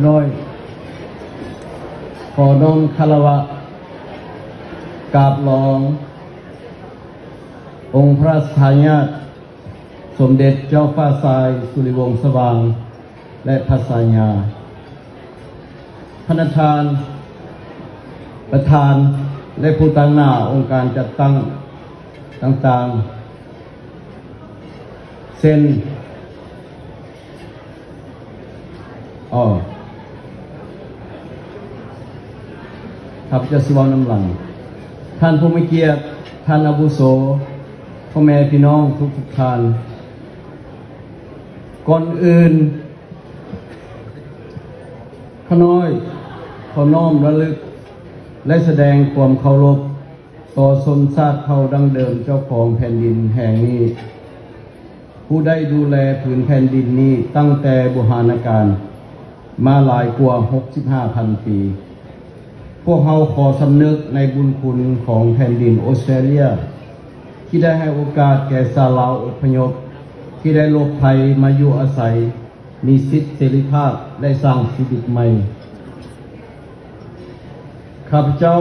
ນ້ອຍ ຂໍນ້ອມຄາລະວະກາບຫຼວງອົງພະລາຊະທາຍາດ ສົມເດັດເຈົ້າຟ້າຊາຍ ສຸລິວົງສະຫວ່າງ ແລະ ພະຊາຍາ ພະນະທ່ານ ປະທານ ແລະ ຜູ້ຕາງໜ້າອົງການຈັດຕັ້ງຕ່າງໆ ເຊັ່ນ ອໍ ຂ້າພະເຈົ້າຊິເວົ້ານຳຫຼັງ. ທ່ານຜູ້ມີກຽດ, ທ່ານອາວຸໂສ, ພໍ່ແມ່ພີ່ນ້ອງທຸກໆທ່ານ, ກ່ອນອື່ນ ຂ້ານ້ອຍຂໍນ້ອມລະລຶກ ແລະ ສະແດງຄວາມເຄົາລົບຕໍ່ຊົນຊາດເຜົ່າດັ້ງເດີມເຈົ້າຂອງແຜ່ນດິນແຫ່ງນີ້ ຜູ້ໄດ້ດູແລຜືນແຜ່ນດິນນີ້ຕັ້ງແຕ່ບູຮານະການມາຫຼາຍກວ່າຫົກສິບຫ້າພັນປີ. ພວກເຮົາຂໍສຳນຶກໃນບຸນຄຸນຂອງແຜ່ນດິນອອສເຕຣເລຍ ທີ່ໄດ້ໃຫ້ໂອກາດແກ່ຊາວລາວອົບພະຍົບທີ່ໄດ້ຫຼົບໄພມາຢູ່ອາໄສ ມີສິດເສລີພາບ ແລະ ສ້າງຊີວິດໃໝ່. ຂ້າພະເຈົ້າ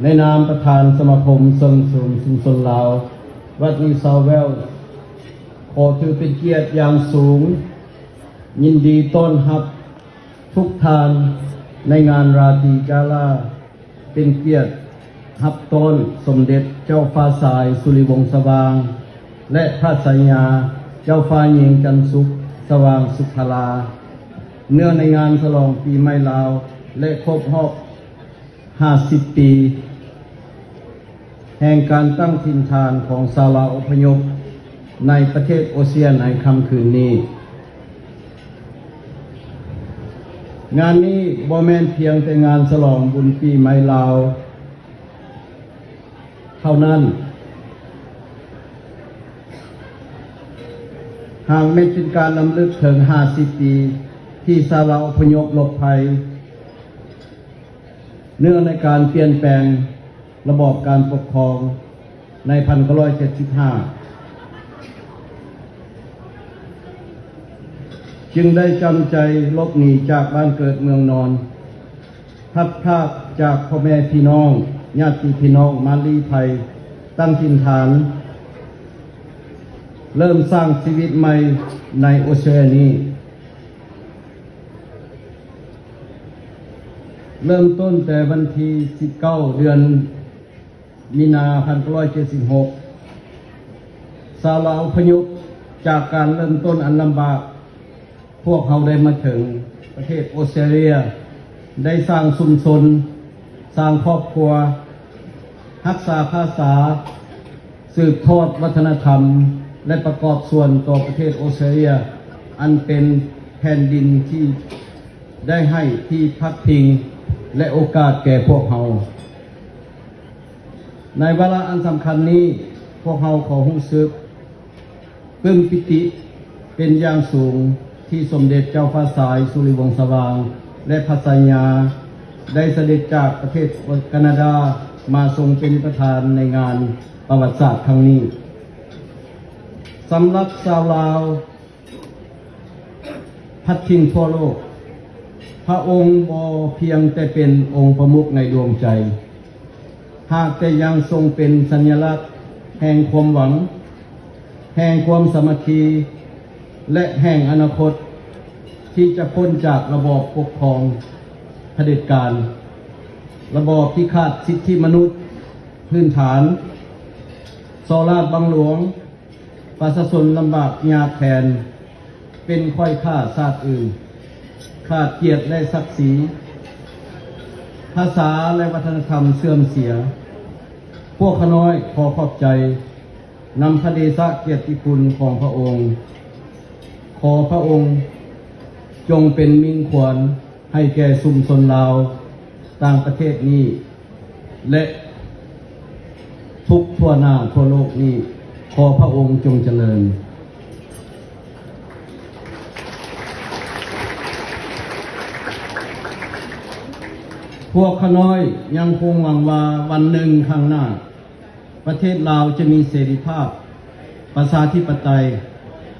ໃນນາມປະທານສະມາຄົມສົ່ງເສີມຊຸມຊົນລາວ ລັດນິວເຊົາແວລ ຂໍຖືເປັນກຽດຢ່າງສູງ ຍິນດີຕ້ອນຮັບທຸກທ່ານໃນງານລາຕີກາລາ ເປັນກຽດຮັບຕ້ອນສົມເດັດເຈົ້າຟ້າຊາຍ ສຸລິວົງສະຫວ່າງ ແລະ ພະຊາຍາ ເຈົ້າຟ້າຍິງຈັນສຸກ ສະຫວ່າງສຸພາລາ ເນື່ອງໃນງານສະຫຼອງປີໃໝ່ລາວ ແລະ ຄົບຮອບຫ້າສິບປີ ແຫ່ງການຕັ້ງຖິ່ນຖານຂອງຊາວລາວອົບພະຍົບໃນປະເທດໂອເຊຍໃນຄ່ຳຄືນນີ້. ງານນີ້ບໍ່ແມ່ນພຽງແຕ່ງານສະຫຼອງບຸນປີໃໝ່ລາວເທົ່ານັ້ນ, ຫາກແມ່ນເປັນການລຳລຶກເຖິງຫ້າສິບປີທີ່ຊາວລາວອົບພະຍົບຫຼົບໄພ ເນື່ອງໃນການປ່ຽນແປງລະບອບການປົກຄອງໃນພັນເກົ້າຮ້ອຍເຈັດສິບຫ້າ ຈຶ່ງໄດ້ຈຳໃຈຫຼົບໜີຈາກບ້ານເກີດເມືອງນອນ, ພັດພາກຈາກພໍ່ແມ່ພີ່ນ້ອງ, ຍາດຕິພີ່ນ້ອງມາລີໄພ, ຕັ້ງຖິ່ນຖານ, ເລີ່ມສ້າງຊີວິດໃໝ່ໃນໂອເຊຍນີ້. ເລີ່ມຕົ້ນແຕ່ວັນທີສິບເກົ້າ ເດືອນມີນາ ພັນເກົ້າຮ້ອຍເຈັດສິບຫົກ ຊາວລາວອົບພະຍົບຈາກການເລີ່ມຕົ້ນອັນລຳບາກ, ພວກເຮົາໄດ້ມາເຖິງປະເທດອອສເຕຣເລຍ, ໄດ້ສ້າງຊຸມຊົນ, ສ້າງຄອບຄົວ, ຮັກສາພາສາ, ສືບທອດວັດທະນະທຳ ແລະ ປະກອບສ່ວນຕໍ່ປະເທດອອສເຕຣເລຍ ອັນເປັນແຜ່ນດິນທີ່ໄດ້ໃຫ້ທີ່ພັກພິງ ແລະ ໂອກາດແກ່ພວກເຮົາ. ໃນວາລະອັນສຳຄັນນີ້, ພວກເຮົາຂໍຮູ້ສຶກ ປຶ້ມປີຕິເປັນຢ່າງສູງທີ່ສົມເດັດເຈົ້າຟ້າຊາຍ ສຸລິວົງສະຫວ່າງ ແລະ ພັດຊະຍາ ໄດ້ສະເດັດຈາກປະເທດການາດາມາຊົງເປັນປະທານໃນງານປະຫວັດສາດຄັ້ງນີ້. ສຳລັບຊາວລາວພັດຖິ່ນທົ່ວໂລກ, ພະອົງບໍ່ພຽງແຕ່ເປັນອົງປະມຸກໃນດວງໃຈ, ຫາກແຕ່ຍັງຊົງເປັນສັນຍະລັກແຫ່ງຄວາມຫວັງ, ແຫ່ງຄວາມສາມັກຄີ ແລະ ແຫ່ງອະນາຄົດທີ່ຈະພົ້ນຈາກລະບອບປົກຄອງຜະເດັດການ, ລະບອບທີ່ຂາດສິດທິມະນຸດພື້ນຖານ, ສໍ້ລາດບັງຫຼວງ, ປະຊາຊົນລຳບາກຍາກແຄ້ນ, ເປັນຂ້ອຍຂ້າຊາດອື່ນ, ຂາດກຽດ ແລະ ສັກສີ, ພາສາ ແລະ ວັດທະນະທຳເສື່ອມເສຍ. ພວກຂ້ານ້ອຍຂໍຂອບໃຈນຳພະເດຊະກຽດຕິຄຸນຂອງພະອົງ. ຂໍພະອົງຈົ່ງເປັນມິ່ງຂວັນໃຫ້ແກ່ຊຸມຊົນລາວຕ່າງປະເທດນີ້ ແລະ ທຸກທົ່ວໜ້າທົ່ວໂລກນີ້. ຂໍພະອົງຈົ່ງຈະເລີນ. ພວກຂ້ານ້ອຍຍັງຄົງຫວັງວ່າວັນໜຶ່ງຂ້າງໜ້າ ປະເທດລາວຈະມີເສລີພາບ, ປະຊາທິປະໄຕ,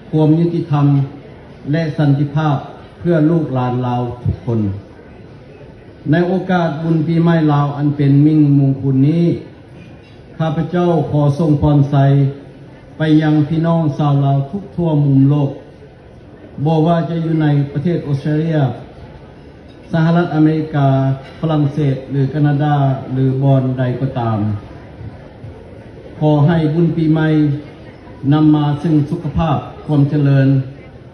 ຄວາມຍຸຕິທຳ ແລະ ສັນຕິພາບ ເພື່ອລູກຫຼານລາວທຸກຄົນ. ໃນໂອກາດບຸນປີໃໝ່ລາວອັນເປັນມິ່ງມຸງຄຸນນີ້, ຂ້າພະເຈົ້າຂໍສົ່ງພອນໄຊໄປຍັງພີ່ນ້ອງຊາວລາວທຸກທົ່ວມຸມໂລກ, ບໍ່ວ່າຈະຢູ່ໃນປະເທດອົດສະຕຣາເລຍ, ສະຫະລັດອາເມລິກາ, ຝຣັ່ງເສດ ຫຼື ການາດາ ຫຼື ບ່ອນໃດກໍຕາມ. ຂໍໃຫ້ບຸນປີໃໝ່ນຳມາເຊິ່ງສຸຂະພາບ, ຄວາມຈະເລີນ,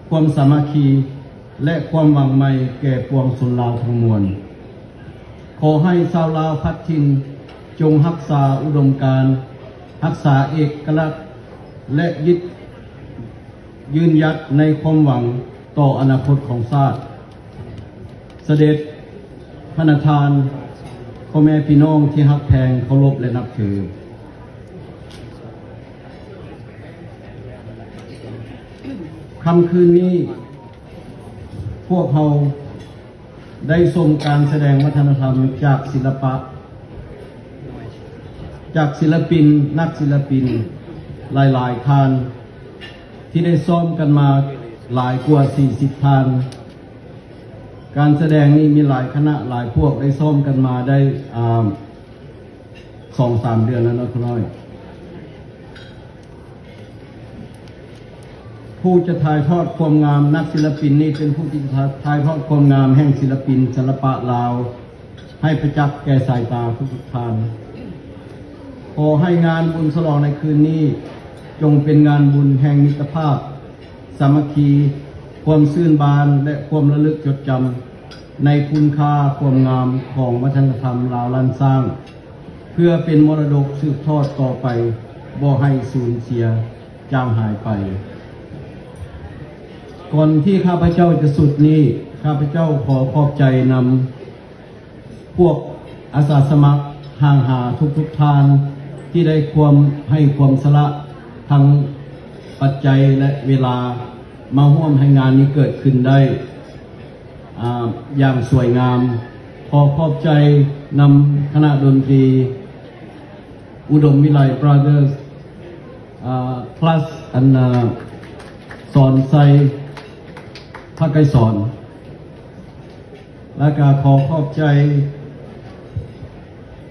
ຄວາມສາມັກຄີ ແລະ ຄວາມຫວັງໃໝ່ແກ່ປວງຊົນລາວທັງມວນ. ຂໍໃຫ້ຊາວລາວພັດຖິ່ນຈົ່ງຮັກສາອຸດົມການ, ຮັກສາເອກະລັດ ແລະ ຍຶດ ຢືນຢັດໃນຄວາມຫວັງຕໍ່ອະນາຄົດຂອງຊາດ. ສະເດັດພະນະທ່ານ, ພໍ່ແມ່ພີ່ນ້ອງທີ່ຮັກແພງ, ເຄົາລົບ ແລະ ນັບຖື. ຄ່ຳຄືນນີ້ ພວກເຮົາໄດ້ຊົມການສະແດງວັດທະນະທຳຈາກສິລະປະ, ຈາກສິລະປິນ, ນັກສິລະປິນຫຼາຍໆທ່ານ ທີ່ໄດ້ຊ້ອມກັນມາຫຼາຍກວ່າສີ່ສິບທ່ານ. ການສະແດງນີ້ມີຫຼາຍຄະນະ, ຫຼາຍພວກໄດ້ຊ້ອມກັນມາໄດ້, ອ່າ, ສອງສາມເດືອນແລ້ວເນາະ ຂ້ານ້ອຍ. ຜູ້ຈະຖ່າຍທອດຄວາມງາມ, ນັກສິລະປິນນີ້ເປັນຜູ້ທີ່ຈະຖ່າຍທອດຄວາມງາມແຫ່ງສິລະປິນສິລະປະລາວ ໃຫ້ປະຈັກແກ່ສາຍຕາທຸກໆທ່ານ. ຂໍໃຫ້ງານບຸນສະຫຼອງໃນຄືນນີ້ ຈົ່ງເປັນງານບຸນແຫ່ງມິດຕະພາບ, ສາມັກຄີ, ຄວາມຊື່ນບານ ແລະ ຄວາມລະລຶກຈົດຈຳ ໃນຄຸນຄ່າຄວາມງາມຂອງວັດທະນະທຳລາວລ້ານຊ້າງ, ເພື່ອເປັນມໍລະດົກສືບທອດຕໍ່ໄປ, ບໍ່ໃຫ້ສູນເສຍຈາງຫາຍໄປ. ກ່ອນທີ່ຂ້າພະເຈົ້າຈະສຸດນີ້, ຂ້າພະເຈົ້າຂໍຂອບໃຈນຳ ພວກອາສາສະໝັກຮ່າງຫາທຸກໆທ່ານ ທີ່ໄດ້ຄວາມ ໃຫ້ຄວາມສະຫຼະທັງປັດໄຈ ແລະ ເວລາ ມາຮ່ວມໃຫ້ງານນີ້ເກີດຂຶ້ນໄດ້ ອາ ຢ່າງສວຍງາມ. ຂໍຂອບໃຈນຳຄະນະດົນຕີ ອຸດົມວິໄລ Brothers ອາ plus ອັນນາ ສອນໄຊ ພະໄກສອນ. ແລ້ວກະຂໍຂອບໃຈ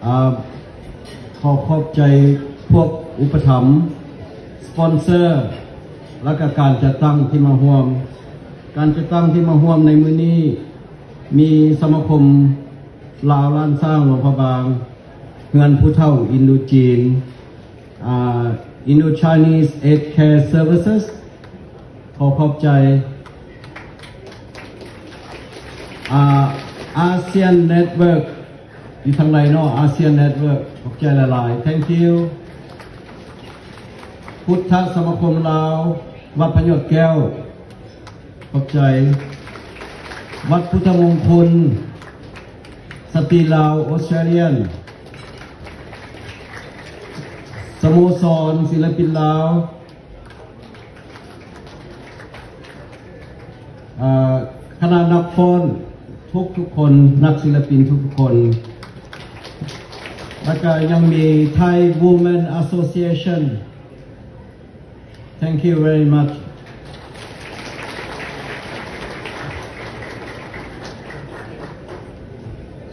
ອາ ຂໍຂອບໃຈພວກອຸປະຖຳ, ສະປອນເຊີ ແລ້ວກະການຈັດຕັ້ງທີ່ມາຮ່ວມ. ການຈັດຕັ້ງທີ່ມາຮ່ວມໃນມື້ນີ້ ມີສະມາຄົມລາວລ້ານຊ້າງຫຼວງພະບາງ, ເຮືອນຜູ້ເຖົ້າອິນໂດຈີນ, ອ່າ Indo-Chinese Aged Care Services ຂໍຂອບໃຈ. ອາ ASEAN Network ຢູ່ທາງໃດເນາະ? ASEAN Network ຂອບໃຈຫຼາຍໆ. Thank you. ພຸດທະສະມາຄົມລາວ ວັດພະຍອດແກ້ວ ຂອບໃຈ. ວັດພຸດທະມົງຄຸນ ສະຕີລາວ Australian ສະໂມສອນສິລະປິນລາວ ເອີ ຄະນະນັກຟ້ອນທຸກໆຄົນ, ນັກສິລະປິນທຸກໆຄົນ. ແລ້ວກະຍັງມີ Thai Women Association. Thank you very much.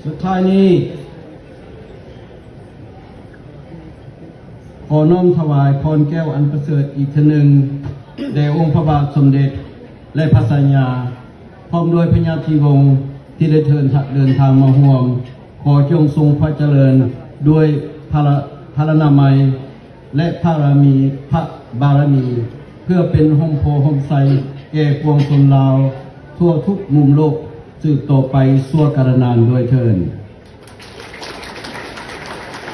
ສຸດທ້າຍນີ້ ຂໍນ້ອມຖວາຍພອນແກ້ວອັນປະເສີດອີກເທື່ອໜຶ່ງ ແດ່ອົງພະບາດສົມເດັດ ແລະ ພະຊາຍາ ພ້ອມດ້ວຍພະຍາທິວົງທີ່ໄດ້ເດີນທາງມາຮ່ວມ. ຂໍຈົ່ງຊົງພະຈະເລີນດ້ວຍພະລະນາໄມ ແລະ ພະລະມີ ພະບາລະມີ ເພື່ອເປັນຮົ່ມໂພຮົ່ມໄຊແກ່ປວງຊົນລາວທົ່ວທຸກມຸມໂລກ ສືບຕໍ່ໄປຊົ່ວກາລະນານດ້ວຍເທີ້ນ.